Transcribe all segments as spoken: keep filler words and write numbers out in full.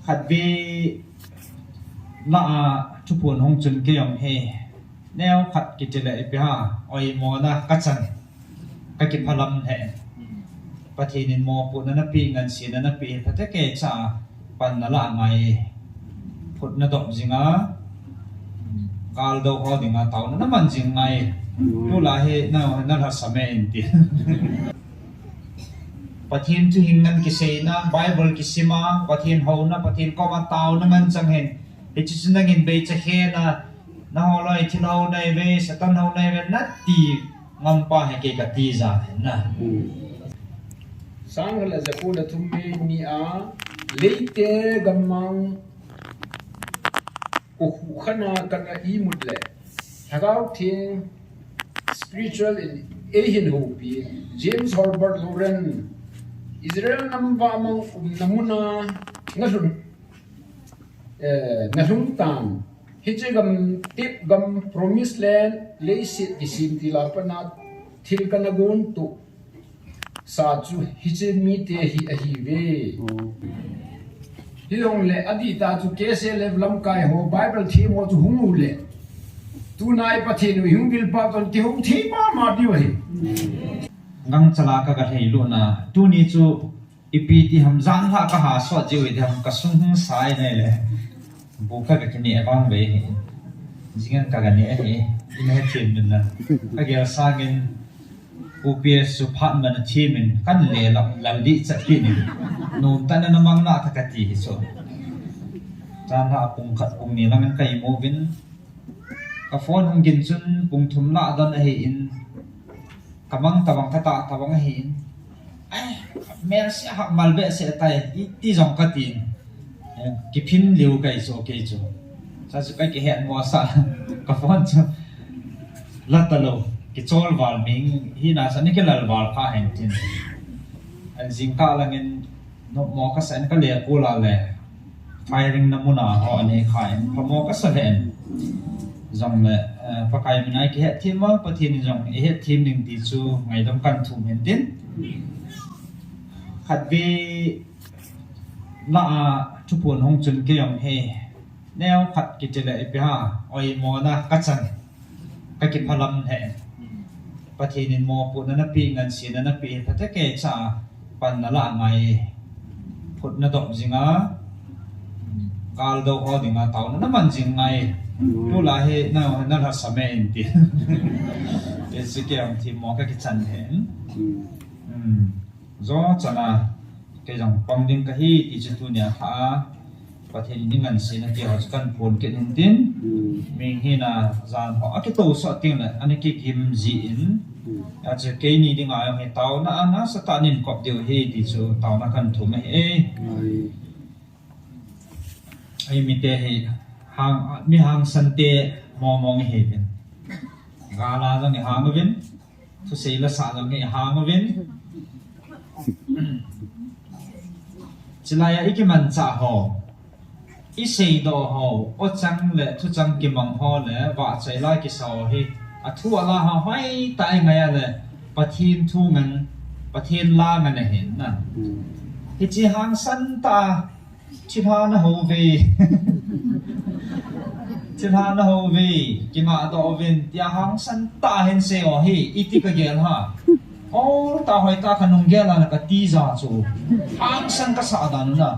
Khatvei lah a thuphon hung chun kei jong hi neo khat kiti le ipi ham, oimona ka chan, ka kiphalam lheh. Pathen in mopohna napeh, ngansena napeh, phatah kei cha pan nalah ngai. Phut nadop jing a, gal do ho dinga taona naman jing ngai. Tulai hi na, nalhasam e inti. Pathen thu hing ngan kiseina, Bible kisima, Pathen houna, Pathen koma taona ngan chang hen. Hiche chu nangin beicha khena, nahol loi thil hou naive, Satan hou naive, nati ngampa hi kei kati ja hen na. Sang le ja ko le thum ni a, leite gammang u khu khana kana imut le, Lhagao Theng spiritual in eihin houpi, James Holbert Lawrence, Israel nam vamang umna muna nalhun, eh, nalhun tan. Hiche gam, tep gam, promised land, leiset kisem til a pat na thil kana gon tu sa chu hiche mite hi ahiuve. Hijongle adih tah chu K C L F lamkai ho, Bible them ho chu hung u le, tunai Pathen u hung vilpa ton kihou thei mama diu ahi. Gangchal a ka, ka lhailut na, tuni chu ipi ti ham, jan lha ka ha sot jiu ti ham, ka sung hung sai nei le. Bu ka, ka kine vang ve hi. Jing an ka, ka ne hi. Ina he them min na. Ka gel sangin Pu P S chu phat man a them in kan le lam lal di chat pi ni. Nom tan na mang na ta ka ti hi chu. Jan lha pung khat pung ni lang in ka imu vin. Ka phone hung gin chun pung thum lah don ahi in. Ka mang tabang, ka tah tabang ahi in. Ai, mel se ha mal be se tai, iti jong ka tin. Eh, kiphin liu kai chu, kei chu. Sa chu kai kihet mo sa, ka phone chu. La ta lo, kichol val ming, hina sa ni kilal val kha hen tin. An jingkah langin, Nopmo ka sa in ka le kul a le, firing na mun a ho ani kha in, phamo ka sa ve in. Jong le, eh, Pakai min a i kihet them a, Pathen in jong i het them ding ti chu ngaidam kan thum hen tin. Khatvei lah a thuphon hung chun kei jong hi, neo khat kiti le ipi ham, oimona ka chan, ka kiphalam lheh. Pathen in mopohna napeh, ngansena napeh, phatah kei cha pan nalah ngai. Phut nadop jing a, gal do ho dinga taona naman jing ngai. Tulai hi na, nalhasam e inti. Hiche kei jong themmo ka kichan hen. Hmm. Jo chan a, kei jong pang ding kahi ti chu tunia lha a, Pathen in i ngansena ti ho chu kan phon kit in tin. Hmm. Ming hina jan ho a kitousah teng le, ana kigim ji in. Hmm. Achu keini dinga jong hi taona a nasatah in kop diu hi ti chu taona kan thum ahi e. Ai. Ei mite hi hang, mi hangsan te momong hi vin. Gal a jong i hang uvin. Thusei la sa jong hi hang uvin. Chulai a i kimanchah ho, i seidoh ho, ochang le thuchang kimang ho le vahchoi la kisa ho hi, athu ala ho hoitah i ngai a le, Pathen thu ngan, Pathen la ngan ahin na. Hiche hangsan tah a, thilha na hou ve. Thilha na hou ve. Kingah doh uvin. Tia hangsan tah a hin sei o hi. Iti ka gel ham. Ol tah hoitah ka nung gel a na ka ti ja chu. Hangsan ka sah dan u na.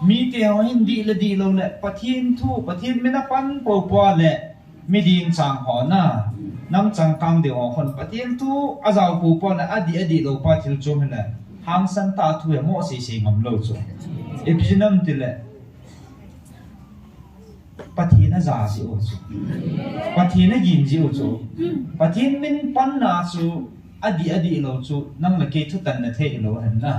Mite ho hin dih le dih lou le. Pathen thu, Pathen min a pan popo le. Miding chang ho na, nam changkang ding ho khun Pathen thu ajao popo le adih adih lou pa thil chom hi le, hangsan tah thu hi mo sei sei ngam lou chu. Ipi jeh ham ti le, Pathen aja ji u chu. Pathen agim ji u chu. Pathen min panna chu adih adih lou chu, nang le kei thutan na thei lou hen na.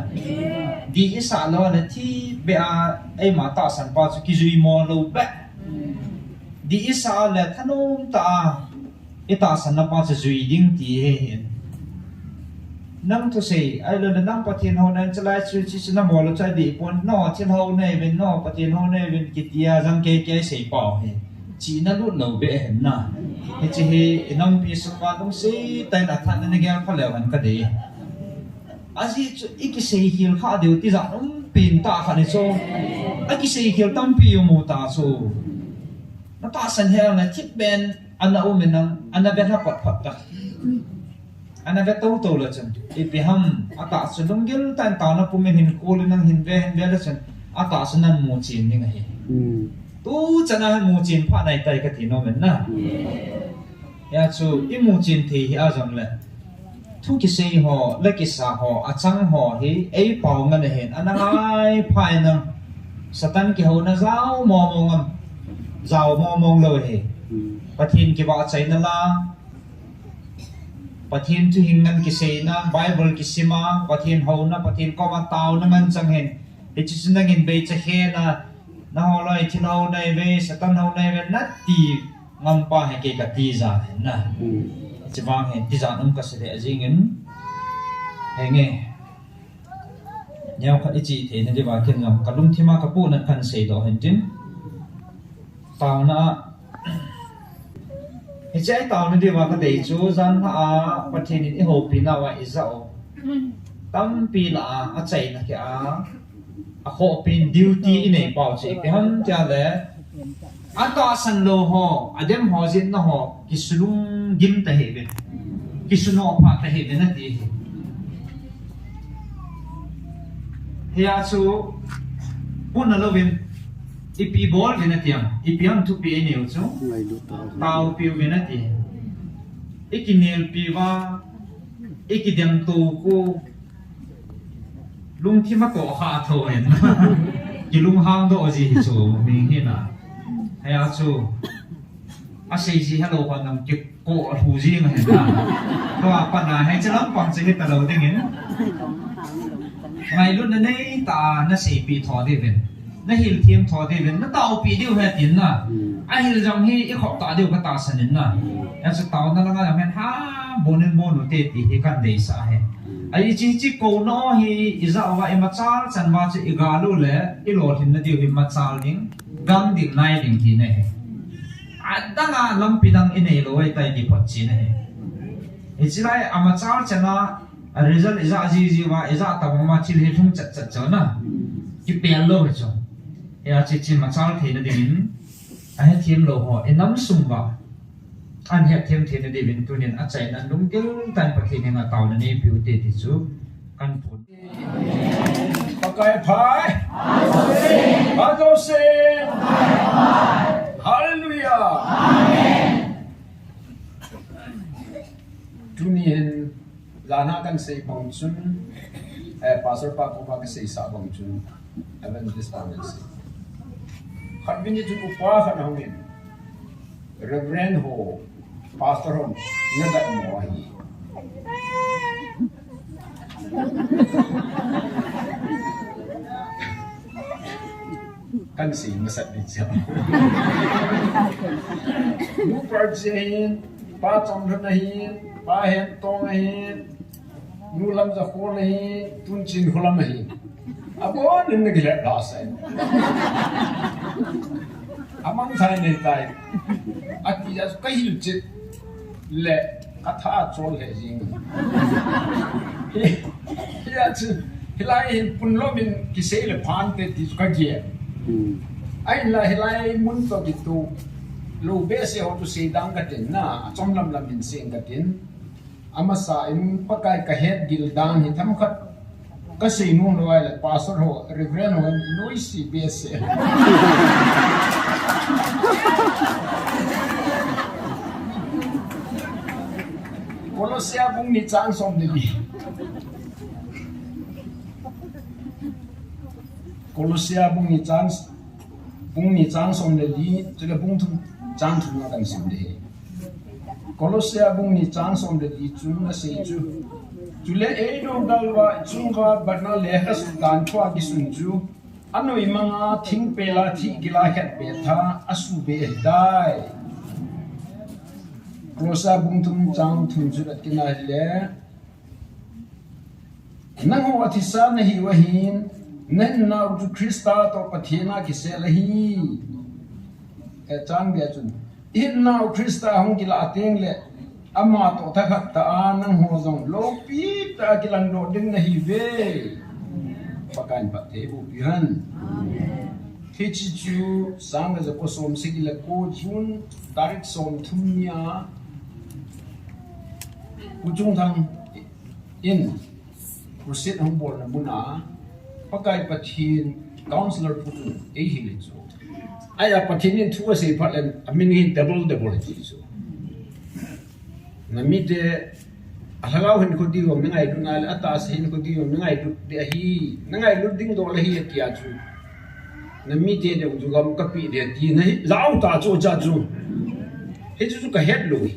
Dih i sah lou le thi be a, eima tahsan pa chu kijui mo lou be. Dih i sah le thanom tah a, i tahsan na pa chu jui ding ti hi hin. Nang thusei, ahilou le nang Pathen hou na in chalai chu, chu, chu na mo lou chu adih pon, no, thil hou nei vin, no, Pathen hou nei vin, kiti a jang kei kei sei pau hi. Chihna lut lou be hen na. Hiche hi, i nampi sung a lungset tah in athat na na gel kha leu hen ka dei. Ajeh chu i kisei khel kha diu tijat um pen tah khat hi chu. Akisei khel tampi imu ta chu. Na tahsan hel na thip ben ana um in ang, ana ve lha pat pat ta. Ana ve to to le chun. Ipi ham, atah chu lunggil tah in taona pum in hin kul in ang hin ve, hin ve le chun. Atah chu nan mu chin ding ahi. Hmm. Tu chan a hin mu chin pha nai tai kati nom in na. Hmm. Hia chu imu chin thei hi a jong le. Thu kisei ho, la kisa ho, achang ho hi, ei pao ngan ahin, ana ngai pha in ang. Satan kihouna jao mo mo ngam, jao mo mo lou hi. Hmm. Pathen kivahchoina la, Pathen thu hing ngan kiseina, Bible kisima, Pathen houna, Pathen koma taona ngan chang hin. Hichu chu nangin beicha hena, na ho loi thil houna ive, Satan houna ive, nati ngam pa hi kei kati jan hin na. Hmm. Chuvang hin ti jan um kasei le jing in. Henge. Neo khat ichi thei na diuva kin jong. Ka lungthim a ka pu nan kan sei doh hin tin. Taona a. Hiche a i taona diuva ka dei chu, jan lha a Pathen in i houpi nauva i ja u. Tampi lah a, achaina kei a, akhohpi in duty i nei pau chu ipi ham tia le, atahsan lou ho, adem ho, jinna ho, kisulunggim ta hih uvin. Kisunoh pha ta hih uvin ati hi. Hia chu, puna louvin, ipi bol uvin ati ham, ipi ham thupi i neiu chu. Ngailut ta. Taopi uvin ati. I kinelpi uva, i kidem to u, lungthim a toh kha tho in. Kilunghang doh ji hi chu, mi hi na. Hia chu, asei ji helou ho nam ki ko a thu jing ahi na. Tua pat na hiche lampang chu hita lou ding in. Ngailutna nei tah a na seipi tho diuvin. Na hilthem tho diuvin. Na taopi diu ahi tin na. Hmm. Ahil jong hi i khop ta diu ka tahsan in na. Hmm. Hiche taona langa jong hin ha, bon in bon u te ti hi kan deisah ahi. Hmm. Ahi chi chi kouna hi i ja uva i machal chan uva chu i gal u le i lolhinna diu hi machal ding, gam ding, nai ding tina ahi. Adang a lampi dang i nei lou ahitai ti phot china ahi. Hiche lai a machal chan a, a result i ja ji ji uva, i ja ta uva thil hi lhung chat chat chu na. Kipel lou hi chu. Hia chu chi machal theina dingin, ahethem lou ho, i nam sung uva. Ahethem theina diuvin tunin achaina lunggil tah in Pathen henga taona neipiu te ti chu kan phon. Pakai pha. Pha jouse. Hallelujah. Tuni hin jan a kan sei bang chun, eh, Pastor pa koma ka seisah bang chun, Evangelist pa kan sei. Khatvei ni chun upa khat ahung in, Reverend ho, Pastor ho, na dah mo ahi. Kan sei masat ding chu. Nu Park Jae ahin, Pa Chomlhun ahin, Pa Hentong ahin, Nu Lamjakhol ahin, Tunchin Kholam ahin. Abon in na kile la sai. Amang thai nei tai. Ati a ka hilchet le ka tha chol le jing. Hi, hi a chu, hilai hin pun lom in kisei le phan te ti ka gel. Hmm. Ahinla hilai mun toh kitu lou behseh ho toh sei dang ka tin na, achom lam lam in sei ka tin. Amasa in Pakai ka het gil dan hi themkhat ka sei nom lou ahile, Pastor ho, Reverend ho, noise behseh. Kolose bung ni chang som le li. Kolose bung ni chang, bung ni chang som le li, chule bung thum chang thum na kan sim le. Kolose bung ni chang som le li chun asei chu. Chule eidou dalva, chunga batna lekha sultan thua kisun chu. Anoi manga thingpel a thih gila khat be tha, asu be ahitai. Kolose bung thum chang thum chu atina ahile. Nangho athisa nahiu ahin, nahinnau chu Christa toh Pathen a kisel ahi. Eh, chang bia chun. Ihinnau Christa hung kilah teng le, ama toh thakhat tah a nangho jong loupi tah a kilangdoh ding nahiuve. Pakaiyin phatthei boh pihen. Amen. Hiche chu sang khat jako som sagi le ko June tarik som thum nia U Chungthang in crusade hung bolna muna Pakai Pathen councillor pu in eihil chu. Ahi a Pathen in thu asei phat le amin hi double double ti chu. Namite, alhagao hinkho diu, nangailutna le atahsa hinkho diu, nangailut ding ahi, nangailut ding dol ahi atia chu. Namite ding chu gam kapeh ding ati nahi, lau ta chu cha chu. Hichu chu kahet lou.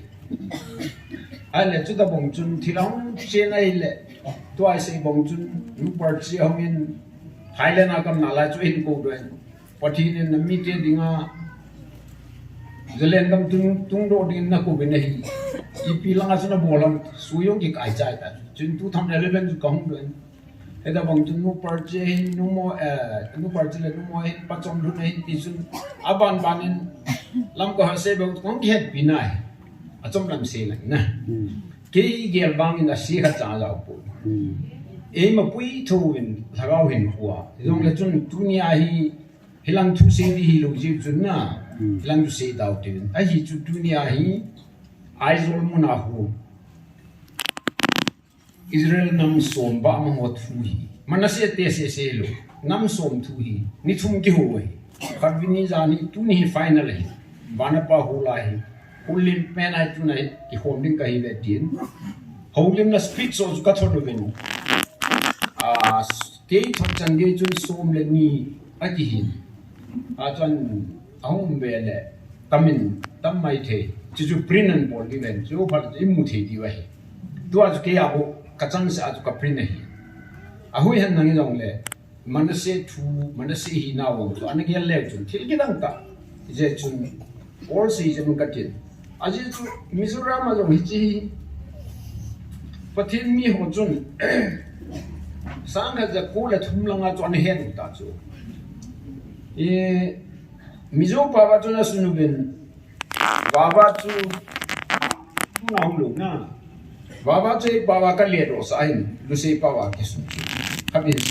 Ahile chutabang chun thil ahung chen ahile, tua isei bang chun, nu party ahung in, Thailand a gam nalai chu hin kou doh in. Pathen in namite dinga Zalen gam tung, tungdoh dingin nakou uvin ahi. Ipi langa chu nabol ham, sui jong kikai chai ta. Chun two thousand eleven chu kahung doh in. Hitabang chun nu party hin, nu mo, eh, nu party le nu mo hin, pachom lhun ahin ti chun. Aban ban in, Lamka Hase bang kong kihetpi nai. Achom lam sei lang na. Hmm. Kei gel bang in ase khat cha jao po. Hmm. Eima pui tho in, lhagao hinkho a. Jong le chun tunia hi, Hilang thu sei ding hilou jeh chun na, Hmm. hilang thu sei tau tin. Ahi chu tunia hi, Aizawl muna hi. Israel nam som vah mang ho thu hi. Manasseh te sese lou. Nam som thu hi. Ni thum kihou hi. Khatvei ni jan hi, tuni hi final hi. Vanapa hula hi. Houlim pen ahi tuna hi. Kihom ding kahi ve tin. Houlimna speech chu kathot uvin. Ah, kei thot chan gei chun som le ni akihin. Achuin ahung um ve le, tam in, tam mai thei. Chuchu print an bol ding ven, chu phat chu imu thei diu ahi. Tua chu kei a bou, kachang sa chu ka print ahi. Ahui hen nang jong le, Manasseh thu, Manasseh hina vang chu, ana gel leu chun, thil kidang tah. Hijeh chun, All season ka tin. Ajeh chu Mizoram a jong hiche hi Pathen mi ho chun sang khat jako le thum langa chu ana het u ta chu. I Mizo pao a chun asun uvin. Vava chu tuna hung lou na. Vava chu ei pao a ka ledoh sah ahin, Lusei pao a kisun. Khatvei hin.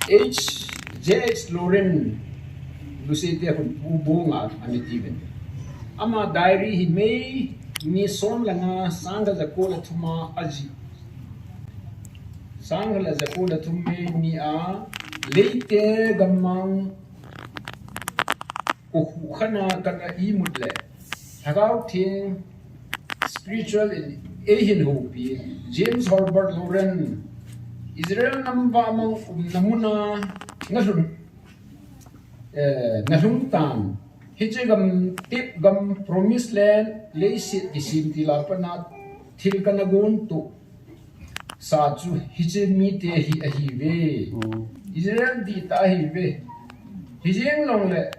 H, J H Lorrain, Lusei te khun pu bu nga ani ti ven. Ama diary hi May ni som le nga sang khat jako le thum a ajih. Sang khat jako le thum May ni a Leite gammang Kokhuh khat a kana imut le, Lhagao Theng spiritual in eihin houpi, James Holbert Lorrain, Israel nam vahmang umna muna nalhun, eh, nalhung tan, hiche gam tep gam promised land, leiset kisem til a pat a thil kana gon toh, sa chu hiche mite hi ahiuve. Mm. Israel dihtah ahiuve. Hijeng jongle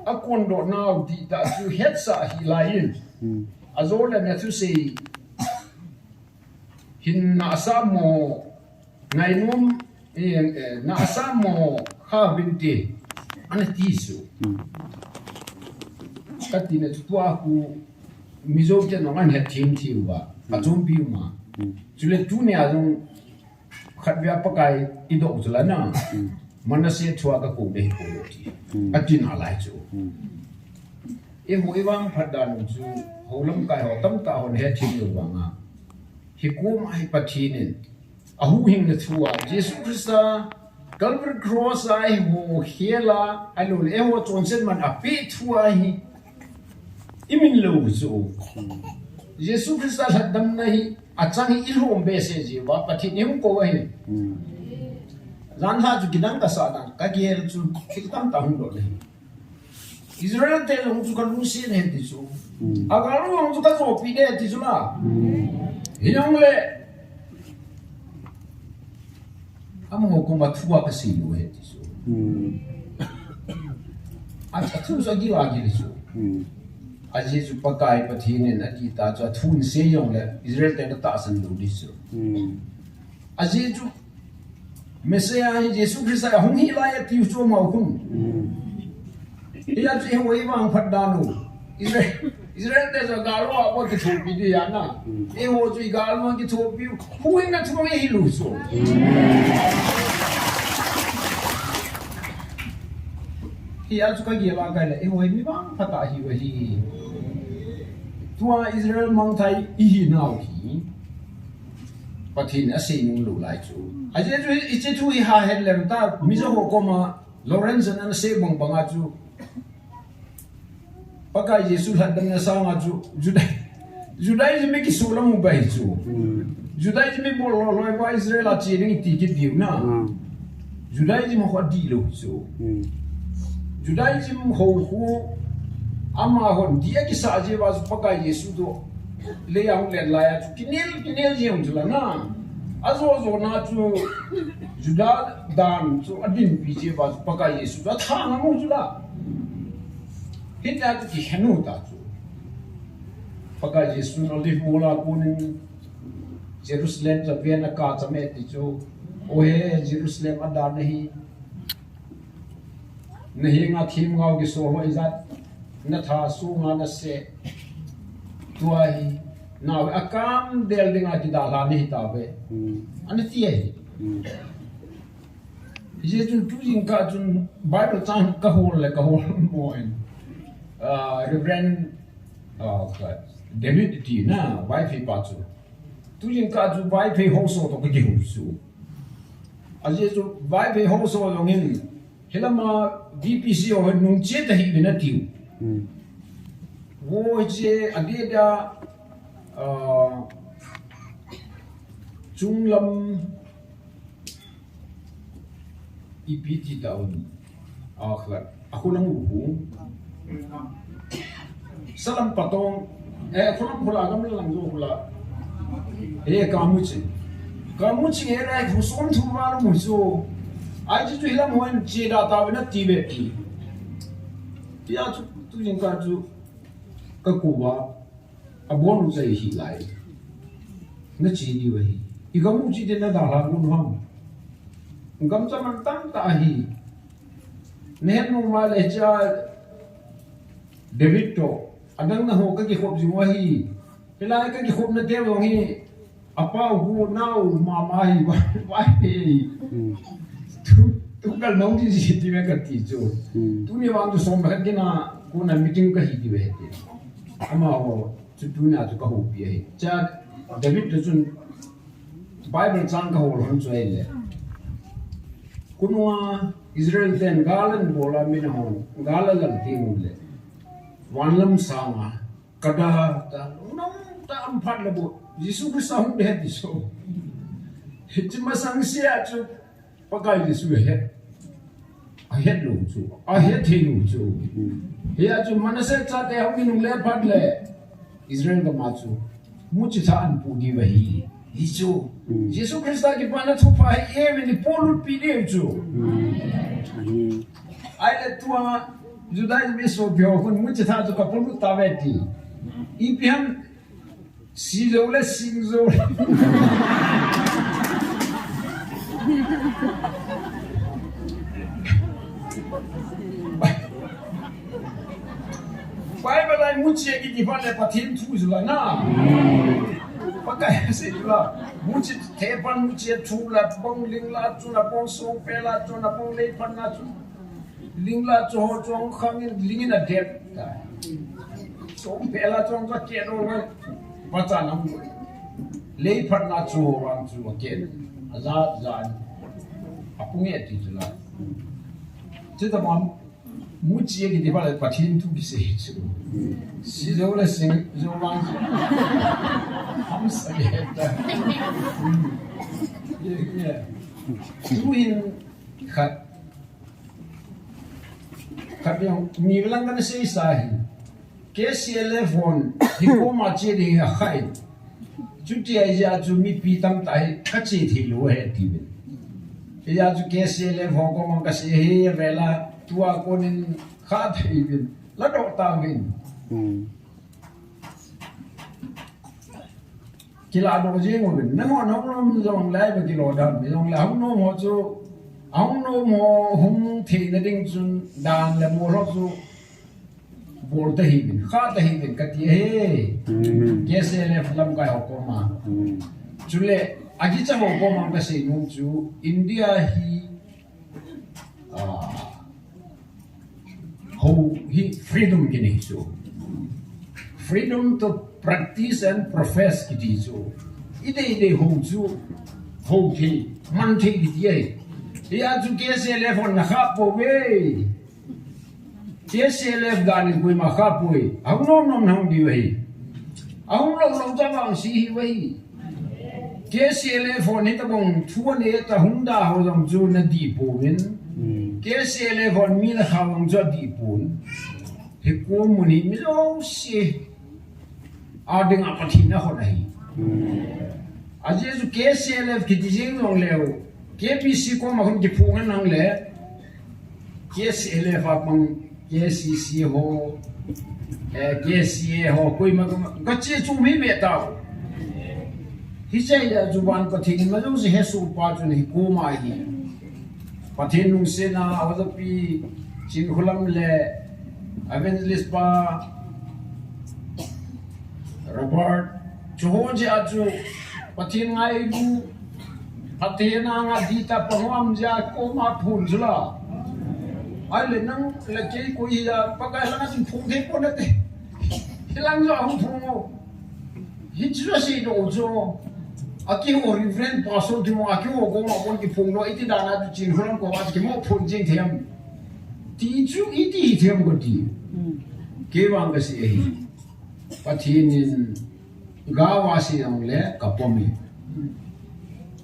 akondoh nau dihtah chu hetsah hih laiyin. Mm. Ajole nathusei hin nasa mo ngainom, eh, eh, nasa mo kha vinte ana ti chu. Mm. Kati na chu tua khu Mizo te nong an het thim thim uva. Mm. Achom pi uma. Mm. Chule tunia jong khatvei a Pakai idoh chu la na. Mm. Manasseh thua ka kou ding hi kou ti. Mm. Ati nalai chu. Mm. Eiho ivangphat dan chu houlamkai ho tamtah hon het thim lou vanga. Hi kum a hi Pathen in ahuhhingna thua, Jesu Christa, Calvary Cross a eiho khel a, ahilouleh eiho chonset man a apeh thua hi, imin lou chu. Jesu Christa lhatdamna hi, achang hi ilhom behseh jeh uva, Pathen in eikou ahi. Hmm. Janhi chu kidang kasah dan, kagel chu, thil tamtah hung doh le. Israel te jong chu kalungset ahi ti chu. Hmm. Agalmi jong chu kajopi ding ahi ti chu na. Hmm. Hijongle, amaho koma thua kasei lou ahi ti chu. Hmm. A, athu chu agil agil chu. Hmm. Ajeh chu Pakai Pathen in ati ta chu, athu in sei jongle Israel te na tahsan lou ding chu. Hmm. Ajeh chu Messiah hi Jesu Christa ahung hih lai ati chu amau khun. Hmm. Hia chu eiho ivangphat dan u. Israel, Israel te chu galmi a bou kithopi ding ahi na. Hmm. Eiho chu igalmi a kithopi u. Huhhingna thu eihil u chu. Hmm. Hijeh chun kagel a kahi le, eiho hi mi vangpha tah ihiuve. Tua Israel mangthah ihinau hi Pathen in asei nom lou lai chu. Ajeh chu hiche thu hi ha het leu ta, Mizo ho koma Lawrence in ana sei bang banga chu Pakai Jesu lhatdamna sanga chu Juda-, Judaism hi kisolam u ahi chu. Hmm. Judaism hi bol loi loi uva Israel a che ding ti kit diu na. Hmm. Judaism ho adihlou chu. Hmm. Judaism ho khu amahon dih akisah jeh uva chu Pakai Jesu toh lei a hung len lai a chu kinel, kinel jeng chu la na. Ajo jo na chu Juda dan chu adinpi jeh uva chu Pakai Jesu toh athang amu chu la. Hitia chu kikhen u ta chu. Pakai Jesu Olive mol a konin Jerusalem chu aven akap cham e ti chu. O he, Jerusalem a dan ahi. Na henga themgao kisol ho ijat, na tha sunga na seh. Tua hi, nao akam del dinga kidalha nahi tauve. Hmm. Ana ti ahi. Hmm. Hijeh chun tu jingkah chun Bible chang kahol le kahol mo in. Ah, Reverend, ah, David ti na, Vaiphei pa chu. Tu jingkah chu Vaiphei haosa toh kakihou chu. Ajeh chu Vaiphei haosa jong in, hilama V P C ho nung che ta hih uvin atiu. Hmm. Vo che adeh dia, ah, chunglam ipi ti ta un. A khat. A khonung u hu. Salam patong. Eh, khonung khula, gam lang jo khula. Eh, kamuchi. Kamuchi eh, rai khu som thu ma mu so. Ai chu chu hilam hon che da ta na ti ve ti. Tia chu tu jingkah chu ka kuva. Abon u chai hi lai. Na chi ni ve hi. I gam u chi te na da la gun ham. Gam cha man tam ta hi. Ne nu ma le cha David to. Adang na ho ka kikhop jing u ahi. Hilai ka kikhop na te long hi. Apa u hu nau mama hi ba, ba hi. Hmm. Tu, tu kal nong ji ji ti me ka ti chu. Hmm. Tuni vang chu som khat kina, kona meeting ka hi ti ve ti. Amaho chu tuna chu ka houpi ahi. Cha David to chun Bible chang ka hol hon chu ahi le. Kununga Israel ten gal an bol a min ahon, gal a lal ti mu le. Vanlam sanga. Ka da, da, nung ta am phat le bo. Jesu Christa hung de ti so. Hiche masang sia chu Pakai Jesu he. A het lou chu. A het thei lou chu. Hia chu Manasseh chate hung in hung le phat le. Israel gam a chu. Muchi tha an pu di va hi. Hi chu. Hmm. Jesu Christa kipana thupha hi e ve ni polut pi de chu. Hmm. Ahi. Ai le tua Juda mi so pio hun muchi tha chu ka polut ta ve ti. Ipi ham si jo le sing jo. Bible a muchi kiti phat le Pathen thu chu la na. Pakai sei chu la. Muchi the phat muchi thu la bong ling la chu la bong so pe la chu la bong lei phat na chu. Ling la chu ho chu khang in ling in a det. So pe la chu ka ke ro la. Pa cha na mu. Lei phat na chu ho wang chu ke. A za za. A pung e ti chu la. Chu ta mam. Muchi kiti phat le Pathen thu kisei chu. Si jo le sing jo lang. Ham sa ke ta. Hmm. Yeah, yeah. Tu in khat. Khat jong ni lang kana sei sa hi. K C L F hon hi koma che ding a khai. Chuti a ija chu mipi tamtah hi ka che thei lou he ti ve. Ija chu K C L F ho koma ka sei he vela tua konin kha thei vin. La doh ta vin. Hmm. Kila doh jing uvin. Nangho hung nom jong lai ba kilo dan. Jong lai hung nom ho chu. Hung nom ho hung thei na ding chun dan le mo lo chu. Bol ta hih in, kha ta hih in, ka ti ahi. Hmm. K C L F lamkai ho koma. Hmm. Chule, aji cha ho koma ka sei nom chu, India hi, ah, Hi freedom kinei chu. Freedom to practice and profess kiti chu. Idei dei ho chu. Ho thei, man thei kiti ahi. Hia chu K C L F hon na khah pouve. K C L F dan in koima khah poi. Ahung nom nom na hung diu ahi. Ahung lou lou ta vang si hi uve. K C L F hon hitabang thu anei ta hung da ho jong chu na dih pouvin. K C L F hon mi na khah vang chu adih pon. Hi ko mun hi mi jouse a dinga Pathen in ahon ahi. Ajeh chu K C L F kiti jing jong leu, K P C koma hung kiphong nang le, K C L F a pang K C C ho, eh, K C A ho, koima koima, gache chu mi ve tau. Hiche a chu ban Pathen in ma jouse hesoh pa chu hi koma hi. Pathen lungsetna, Ojapi Chinkholam le Evangelist pa Robert, chu ho jeh a chu Pathen ngailu, Pathen a nga dih ta pang u am jeh a koma phon chu la. Ahile nang le kei koi hi a Pakai langa chun phon thei pon nate. Hilang jong ahung phon u. Hichu asei doh u chu. Akiho Reverend Pastor ti mo, akiho koma kon kiphong lou, iti dan a chu Chinkholam koma chu kimo phon jeng thei am. Ti chu iti hi thei am kati. Kei vang kasei ahi. Pathen in gao a sei jongle ka pom e.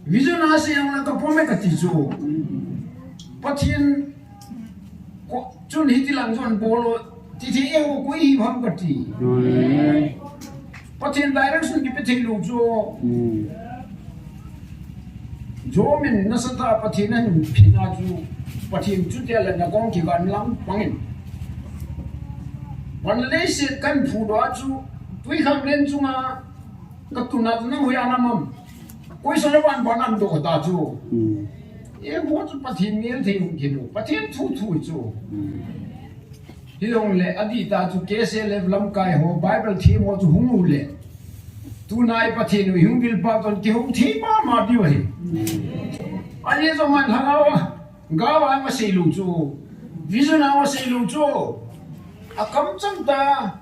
Vision a sei jongle ka pom e kati chu. Pathen ko, chun hiti lang jon bol o, ti thei eiho koi hi ham kati. Pathen direction kipe thei lou chu. Job in nasatah a Pathen ahin phin a chu, Pathen chutia le na kong kigan lang pangin. Van le leiset kan phudoh a chu, twikhanglen chunga ka tun a chu nang hoiya na um am? Koi sa le van ban an doh ta chu. Eiho chu Pathen mel thei hung kit u, Pathen thu thu chu. Hijongle adih ta chu K C L F lamkai ho, Bible them ho chu hung u le. Tuna i Pathen u i hung bil pa ton kihou thei mama diu ahi. Ajeh chu man lhagao a, gao a ma sei lou chu. Vision a ma sei lou chu. Akam chang ta.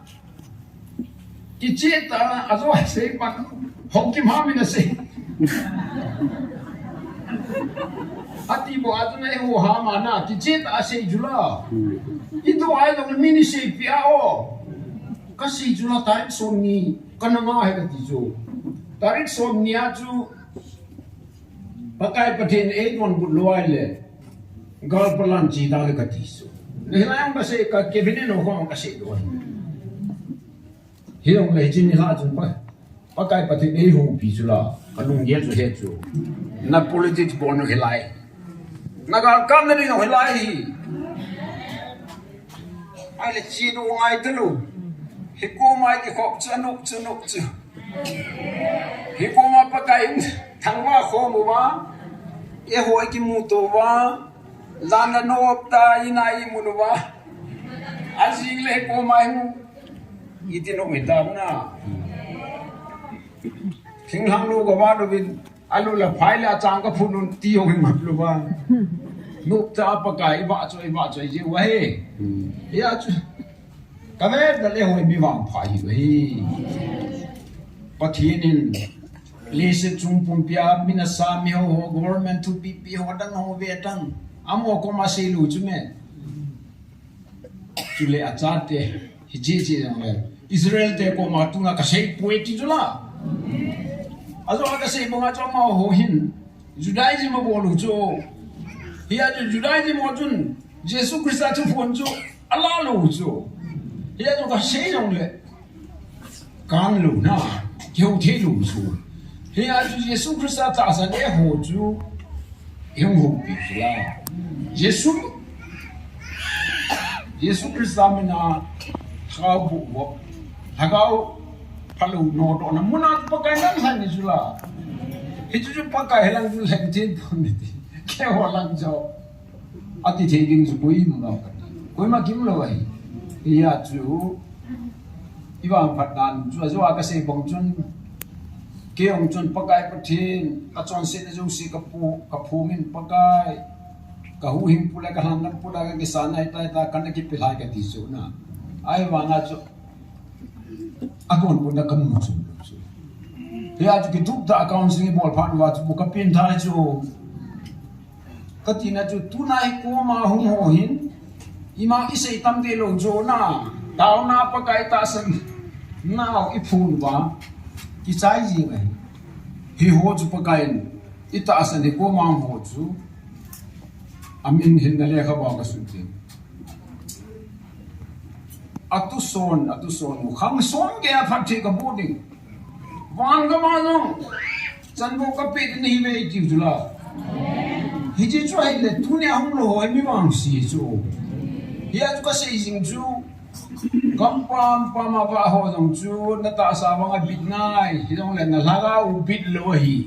Kicheh ta, ajo asei pan. Hong kim ha min asei. Ati bou a chu na eiho ha ma na, kicheh ta asei chu la. Itu ai dong min i seipeh a o. Kasei chu la tarik somni, kana nga ahi kati chu. Tarik somni a chu Pakai Pathen in eidonbut lou ahile, gal palan chi ding ahi kati chu. Hilai a kasei ka cabinet ho khoma kasei lou ahi. Hijongle hiche ni lha chun Pa, Pakai Pathen in eihoupi chu la, ka lunggel chu he chu. Na politics bol nu hilai. Na galkapna ding hilai hi. Ahile chi nu ngai talou. Hi koma kikhop chu anop chu nop chu. Hi koma Pakai in thangvah khom uva, eiho i kimuto uva, jan a nop ta in a i mun uva, ajing le hi koma i mu, iti nop hita na. Thinglhang lou kava louvin, alu la phai le achang kaphun un ti jong hi mat louva. Nop cha Pakai i vahchoi, i vahchoi jeh uva hi. Hia chu. Ka vetna le hoi mi vangpha hi uve. Pathen in leiset chung pumpia mi nasa mi ho ho government thupipi ho dang ho ve tang. Amaho koma sei lou chu me. Chule achate hiche che jong le. Israel te koma tunga kasei poi ti chu la. Ajo a kasei banga chu amaho hin. Judaism abol u chu. Hia chu Judaism ho chun Jesu Christa thuphon chu ala lou chu. Hia chu kasei jongle. Kan lou na. Kihou thei lou chu. Hia chu Jesu Christa tahsan eiho chu. Hung houpi chu la. Jesu. Jesu Christa mina. Lhagao boh boh. Lhagao phalou nodohna muna Pakai nang lhan ni chu la. Hichu chu Pakai hilang chu lhen thei pon ni ti. Keiho lang chu. Ati thei ding chu koima, koima kimlou ahi. Hia chu. I vangphat dan chu ajo a kasei bang chun. Kei jong chun Pakai Pathen, kachonsetna jouse kapu, kaphongin Pakai. Ka huhhingpu le ka lhanlam pu la ka kisan ahitai ta, kana kipilhai kati chu na. Ahivanga chu, agon pu na kamu chu chu. Hia chu kitup ta counseling ibol phat uva chu bu kapin thai chu. Katina chu tuna hi koma hung ho hin, ima isei tam te lou chu na. Taona Pakai tahsan nau iphun uva, kichai jing ahi. Hiho chu Pakaiyin itahsan hi koma hung ho chu. Amin hin na lekhabua kasut jing. Atuson, atuson u. Khang som geiya phatthei kaboh ding. Van gama jong chanvo kapeh ding nahiuve iti u chu la. Hiche chu ahile tunia hung lou ho hi mi vangse chu. Hia chu kasei jing chu. Gampam pam a vah ho jong chu na tahsa vang abit ngai. Hijongle na lhagao bit lou ahi.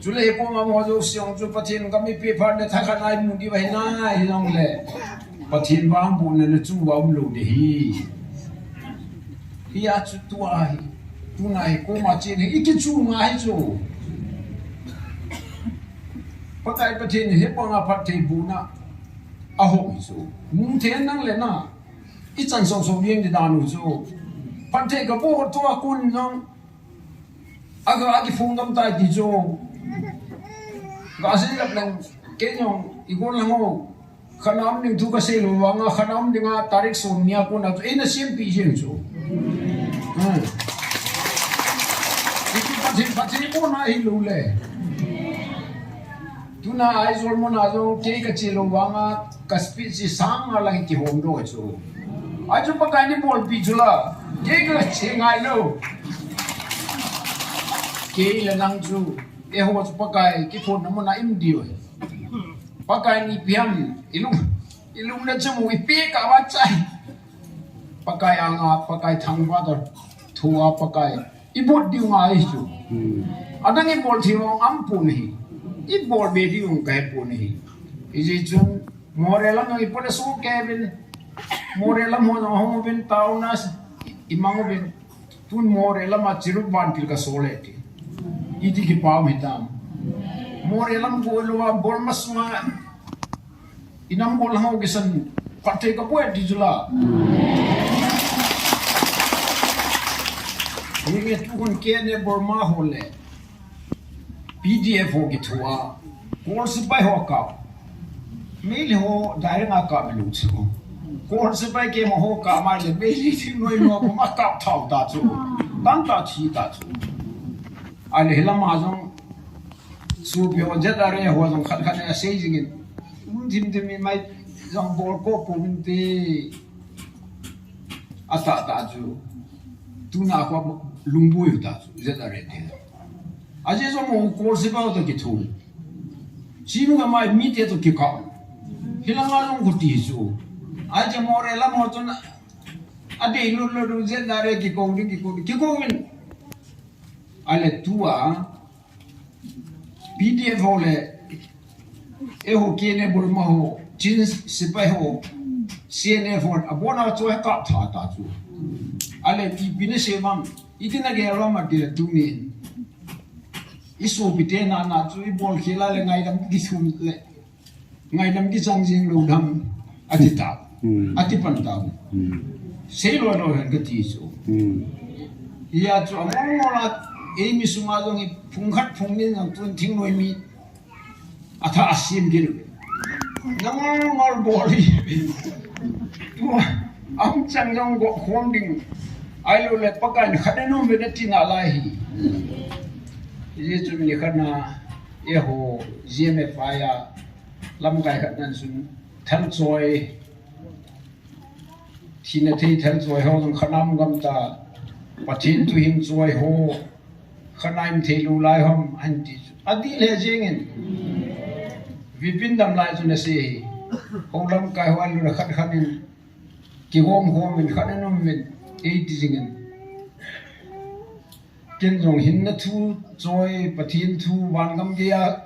Chule hi koma mo jouse jong chu Pathen gamipi phat le thakhat a imu diu ahi nai, hijongle Pathen vangbohna le chu va um lou ding ahi. Hia chu tua hi, tuna hi koma chen hi, ikichu ngai chu. Pakai Pathen hi banga phatthei bohna ahom chu. Mu thei nang le na, ichan song song jeng ding dan u chu. Phatthei kaboh tua kon jong, aga, akiphong gam tai ti chu. Gasei lap leng, kei jong, igon lang ho. Khanam ding thu kasei lou vanga, khanam dinga tarik som nia kona chu, eina sempeh jeng chu. Hmm. Iti Pathen, Pathen kona hilou le. Tuna Aizawl muna jong kei kache lou vanga, ka speech hi sang a lang kihom doh chu. Ahi chu Pakai in eibolpi chu la. Kei kache ngai lou. Kei le nang chu, eiho chu Pakai kiphonna muna ium diu ahi. Pakai in ipi ham, ilung, ilung le chemu ipi kava chai. Pakai anga, Pakai thangvah toh, thua Pakai ibol diu ngai chu. Hmm. Adang ibol thei vang aumpon ahi. Ibol be diu kahe pon ahi. Hijeh chun, Moreh lam jong ipo le sohkei uvin. Moreh lam ho jong ahung uvin, taona imang uvin. Tun Moreh lama chirup vantil kasol e ti. Iti kipa um hitam. Moreh lam golou a, Burma sunga, inam gol ho kisan, phatthei kaboh e ti chu la. Hinge tu khun K N A Burma ho le P D F ho kithoa, Kol sepai ho akap. Meitei ho direct a kap lou chu. Kol sepai kema ho kap mai le, Meitei thingnoi mo ma kap thau ta chu. Tamtah thi ta chu. Ahile hilama jong, sopi ho Z R A ho jong khat khat in asei jingin. Um thim thim in mai jong bol ko pouvin te. Atah tah chu. Tuna kho lungboi u ta chu, Z R A te. Ajeh chu mo Kol sepai ho toh kitho. Chinu ka mai mite toh kikap. Hilanga jong khuti chu. Ajeh Moreh lam ho chun adei lut lut u Z R A kikou ding, kikou ding, kikou uvin. Ahile tua P D F ho le, eiho K N A Burma ho, Chin sepai ho, C N F ho, abona chu akap tha ta chu. Ahile ipi nasei uvem, iti nagel uvem atile tunin. Isopite nana chu ibol khel a le ngaidam kithum le. Ngaidam kichang jing lou dam, ati ta. Hmm. Ati pan ta. Hmm. Sei lou lou hen kati chu. Hmm. Hia chu amol mol a, eimi sunga jong hi phung khat phung ni jong tun thingnoi mi. Atha asim gil. Nangol mol bol hi. Tu, am chang jong go khom ding. Ahilou le Pakai in khat anom ve nati nalai hi. Hijeh chun ni khat na, eiho, G M F I a, lamkai khat nan chun, thalchoi, thina thei thalchoi ho jong khat na um gam ta, Pathen thu hin choi ho, khat na um thei lou lai ham, ahin ti chu. Adih le jeng in, Vipin damlai chu nasei hi, ho lamkai ho ahilou le khat khat in, kigom khom in, khat na um in, eiti jing in. Ken jong hinna thu choi, Pathen thu, vangam geiya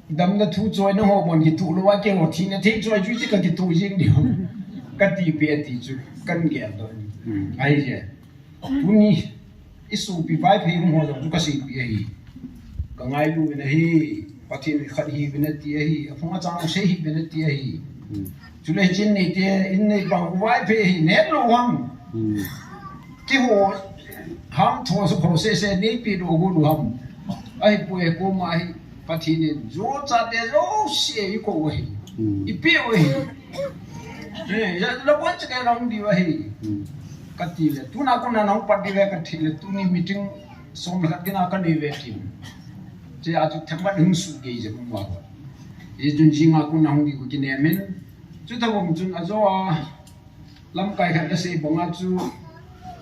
damna thu choi nangho bon kituh lou a, keiho thina thei choi chu hiche kakituh jing diu. Kati pi ati chu, kan gel doh. Hmm. Ahije. Tuni, isopi Vaiphei hung ho jong chu kaseipeh ahi. Kangailu in ahi. Pathen khat hi bena ti ahi, aphung achang sei hi bena ti ahi. Hmm. Chule chin nei te, in nei pang vai phe hi, net lo ham. Hmm. Ti ho, ham tho so pho se se nei pi do gu do ham. Ahi pu e ko ma hi, Pathen in, jo cha te jo se i ko ahi. Hmm. I pi ahi. Eh, ya lo bon che ke long di ahi. Hmm. Kati le, tuna kona nong pat di ve kati le, tuni meeting som le khat kina ka nei ve tin. Che a chu thembat hung su gei je mong wa. I chun jinga kun hung di ku kinem in. Chu ta bom chun a jo a lamkai khat na sei banga chu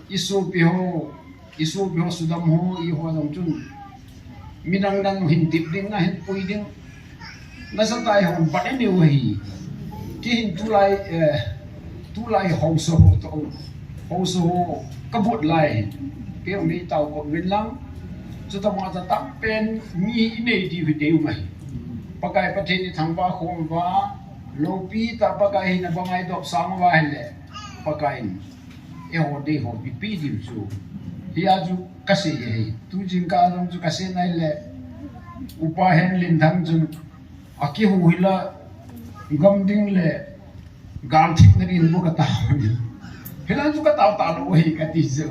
i sopi ho, i sopi ho sudam ho, i ho jong chun. Midang dang hin tip ding, na hin pui ding. Nasa tai hon bat ani u hi. Ki hin tulai, eh, tulai hausa ho to. Hausa ho ka bot lai. Ke ong nei tau ko vin lang. Chu ta ma ta tam pen mi i nei di hi deu mai. Pakai Pathen i thangba khom va. Lopi ta Pakai hi na bangai dop sang va hele. Pakai in. E ho dei ho pi pi di chu. Hi a chu ka sei hi. Tu jing ka jong chu ka sei nai le. Upa Henlin Thang chun. A kihu hi la gam ding le gal thik na rin bu ka ta. Hi la chu ka ta ta lo hi ka ti chu.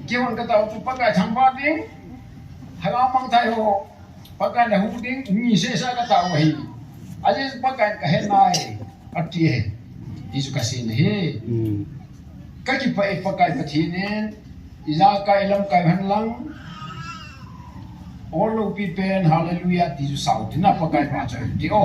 Ki hon ka ta chu Pakai thangba ding. Hala mang thai ho. Pakai na hu ding, mi se sa ka ta hi. A je Pakai ka he nai. A ti he. Ti chu ka sei na hi. Hmm. Ka kipah e Pakai Pathen in, i jakai lamkai hen lang, o lopi pen, hallelujah, ti chu sau, ti na Pakai pa chu, ti o.